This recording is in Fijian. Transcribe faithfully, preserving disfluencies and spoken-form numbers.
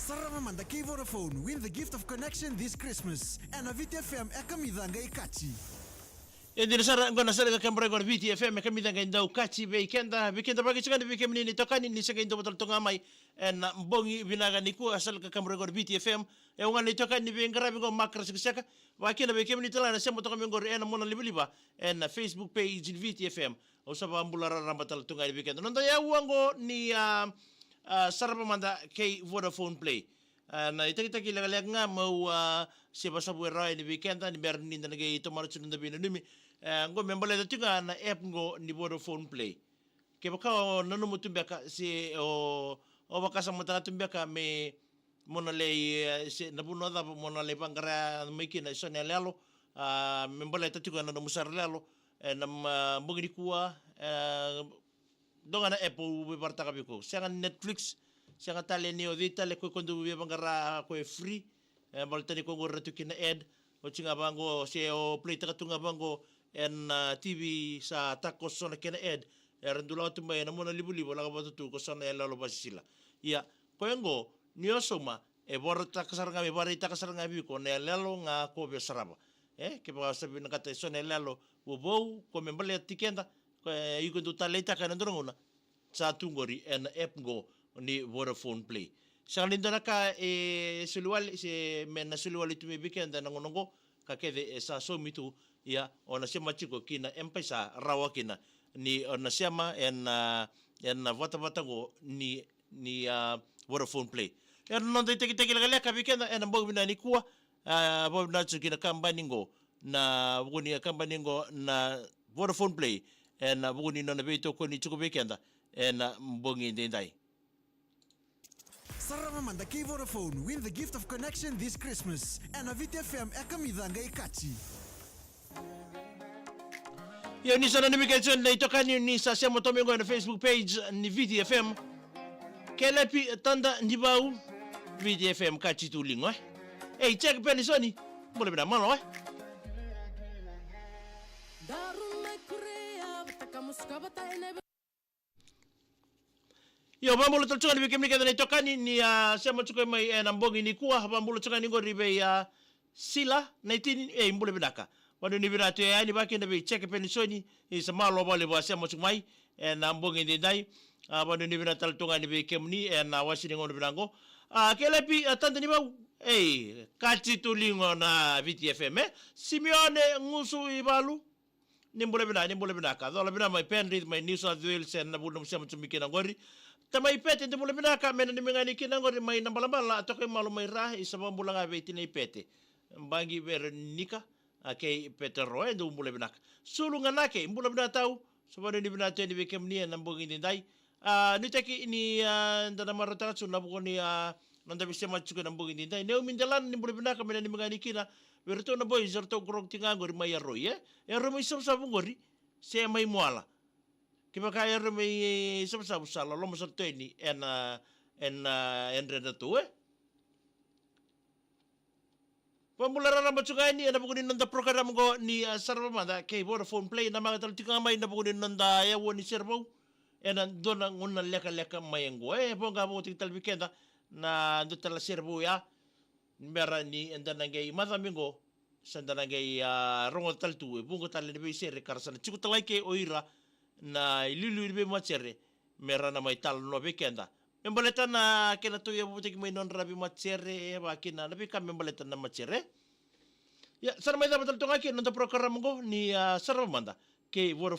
Sarava mada kei Vodafone, win the gift of connection this Christmas. Ena Viti F M e kamica qai kaci. E dina sara, qo na sala ka kemura qo na Viti F M e kamica qai dau kaci vei keda, vei keda vakaitikani, vei kemuni na itokani ni se qai dau vata tale tu ga mai ena bogi vinaka nikua. Sala ka kemura qo na Viti F M, e au ga na itokani ni veiqaravi qo, Makra Sekaseka. Vakakina vei kemuni tale ga na sema toka mai qori ena monalivaliva ena Facebook page ni Viti F M. Au sa vakabula raraba tale tu ga yani vei keda. Noda yaua qo ni, a, a, Sarava mada kei Vodafone Play. A, na itakitaki lekaleka ga meu, a, se vasavu e rawa yani vei keda ni bera ni da na qai tomana tu na noda veinanumi. E, qo me baleta tiko ga na app qo ni Vodafone Play. Kevaka o nanuma tu beka se o, o vakasamataka tu beka me mo na lai, e, se na vanua cava mo na lai vaqara mai kina eso na iyaloyalo, a, me baleta tiko ena nomu sara iyaloyalo ena, a, bogi nikua, e, dua ga na app au veivaretaka vei iko. Sega ni Netflix, sega tale ni o cei tale ko iko dau via vaqara ko e free. E, baleta ni ko qori ra tu kina ad. Oti ga vaqo se o play taka tu ga vaqo ena, a, T V sa takoso na kena ad. Era dau lako tu mai ena monalivaliva, lako vata tu ko so na iyaloyalo vasisila. Ia, koya qo ni o sauma, e vakaraitaka sara ga, e vakaraitaka sara ga vei iko na iyaloyalo ga ko via sarava. E, kevaka sa vinakata eso na iyaloyalo vovou ko me baleti keda, ko, e, iko dau taleitaka ena dua na gauna, sa tu qori ena app qo ni Vodafone Play. Sega ni dua na ka e soli wale, se me na soli wale tu mai vei keda ena gauna qo, ka kece e sa saumi tu, ia o na sema tiko ki na M-PAiSA, rawa kina ni o na sema ena, ena vatavata qo ni, ni, a, Vodafone Play. Ena noda itakitaki lekaleka vei keda ena bogi vinaka nikua, a, vakavinavinaka tiko ki na kabani qo, na vuku ni kabani qo na Vodafone Play, ena vuku ni nona veitokoni tiko vei keda ena bogi edaidai. Sarava mada kei Vodafone, win the gift of connection this Christmas. Ena Viti F M e kamica qai kaci. Ia, ni sa nanumi kece na itokani ni sa sema toka mai qo ena Facebook page ni Viti F M. Kelepi Tada Nivau, Viti F M, kaci tu liga, e. Ei, Jack Penisoni, bula vinaka, malo, e. Io, vakabula tale tu ga yani vei kemuni kece na itokani ni, a, sema tiko mai ena bogi nikua. Vakabula tu ga yani qori vei, a, Sila na itini, ei, bula vinaka. Vakanuinui vinaka tu yani vakakina vei Jack Penisoni, ni sa malo vakalevu a sema tiko mai ena bogi edaidai. A, vakanuinui vinaka tale tu ga yani vei kemuni ena iwase ni gauna vinaka qo. A, Kelepi, a, Tada Nivau, ei, kaci tu liga na Viti F M, e. Simeone Gusu Ivalu, ni bula vinaka, ni bula vinaka. Cola vinaka mai Penrith, mai New South Wales, ena vuku ni nomu sema tu mai kina qori. Tamai Pete, ni bula vinaka, me nanumi ga yani kina qori mai Nabalabala, a toka i Malu mai Ra, isa vakabula ga vei tinai Pete, Baqi Veronika, a, kei Petero, e dou bula vinaka. Sulu Ganake, bula vinaka tau, sa vakanuinui vinaka tu yani vei kemuni ena bogi edaidai. A, nuitaki ni, a, da na marautaka tu na vuku ni, a, noda veisema tiko ena bogi edaidai. Naomi Delana, ni bula vinaka, me nanumi ga yani kina vei iratou na boys, eratou qoroqoro tiko ga qori mai Aroi, e. Erau mai Savusavu qori se mai Moala? Kevaka erau mai Savusavu, sa loloma sara tu yani ena, ena, ena dredre, e. Vakabula raraba tu ga yani ena vuku ni noda program qo ni, a, Sarava mada kei Vodafone Play. Namaka tale tiko ga mai ena vuku ni noda yaua ni serevou ena dua na gauna lekaleka mai qo, e. Voqa vou tiko tale vei keda na dua tale na serevou ya. Bera ni eda na qai macawa mai qo, sa da na qai, a, rogoca tale tu e vuqa tale na veisere ka ra sa na tiko tale ga i ke o ira na iliuliu ni veimatasere, me ra na mai talanoa vei keda me baleta na kena tauyavutaki mai nodra veimatasere, e, vakakina na veika me baleta na matasere. Ia, sa na mai cava tale toka ga kina noda program qo ni, a, Sarava mada kei Vodafone